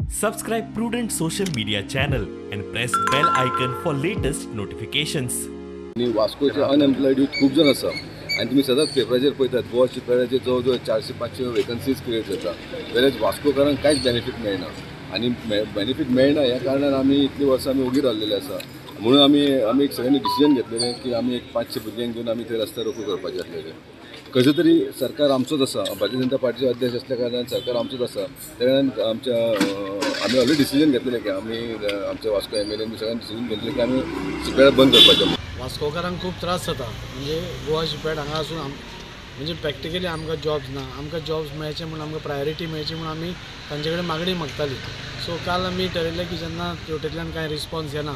Subscribe Prudent Social Media channel and press bell icon for latest notifications. आनी वास्कोचे unemployed youth खूब जाण आसा आनी तुमी सदांच पेपराचेर पळयतात गोवा शिपयार्डाचेर जवळ जवळ 400-500 वेकन्सीज क्रिएट जाता, वेरेज वास्कोकारांक कांयच बेनिफीट मेळना. आनी बेनिफीट मेळना ह्या कारणान आमी इतलीं वर्सां आमी ओगी रावलेले आसा. म्हणून आमी आमी एक सगळ्यांनी डिसिजन घेतलेलें की आमी एक 500 भुरग्यांक घेवन आमी थंय रस्ता रोको करपाचें आसलेलें. कशें तरी सरकार आमचोच आसा, भारतीय जनता पार्टीचे अध्यक्ष असल्या कारणान सरकार आमचोच आसा. त्या कारणान आमच्या आमी ऑलरेडी डिसिजन घेतलेलें की आमी आमच्या वास्को एम एल ए सगळ्यांनी डिसिजन घेतलें की आमी शिपयार्ड बंद करपाचें. वास्कोकारांक खूब त्रास जाता. म्हणजे गोवा शिपयार्ड हांगा आसून म्हणजे प्रॅक्टिकली आमकां जॉब्स ना. आमकां जॉब्स मेळचे म्हूण, आमकां प्रायोरिटी मेळची म्हूण आमी तांचे कडेन मागणी मागताली. सो काल आमी ठरयलें की जेन्ना तेवटेंतल्यान कांय रिस्पॉन्स येना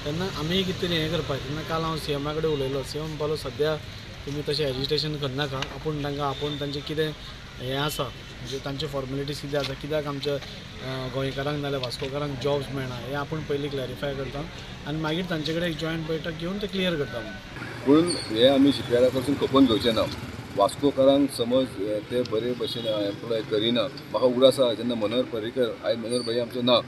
तेन्ना आमी कितें तरी हें करपाक. तेन्ना काल हांव सी एमा कडेन उलयलो. सी एम म्हणपालो सद्या तुमी तशें एजिटेशन करनाका, आपूण तांकां आपोवन तांचें कितें हें आसा, म्हणजे तांचे फॉर्मेलिटीज कितें आसा, कित्याक आमच्या गोंयकारांक नाजाल्यार वास्कोकारांक जॉब्स मेळना हें आपूण पयलीं क्लॅरिफाय करता आनी मागीर तांचे कडेन एक जॉयंट बैठक घेवन तें क्लियर करता म्हणून. पूण हे आमी शिपयार्डा कडसून खपोवन घेवचे ना. वास्कोकारांक समज ते बरे भशेन एम्प्लॉय करिना. म्हाका उगडास आसा जेन्ना मनोहर पर्रीकर, आयज मनोहर भाई आमचो ना,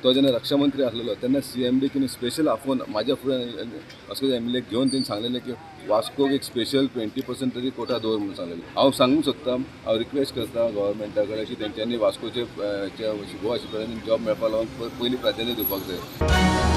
तो जेन्ना रक्षा मंत्री आसलेलो तेन्ना सी एम डी तिणें स्पेशल आपोवन म्हाज्या फुडें वास्को एम एल एक घेवन तेणी सांगलेलें की वास्कोक एक स्पेशल 20% तरी कोटा दवर म्हणून सांगलेलें. हांव सांगूंक सोदता, हांव रिक्वेस्ट करता गव्हर्मेंटा कडेन की तेंच्यांनी वास्कोचे गोवा शिपयार्डांनी जॉब मेळपा लागून पयलीं प्राधान्य दिवपाक जाय.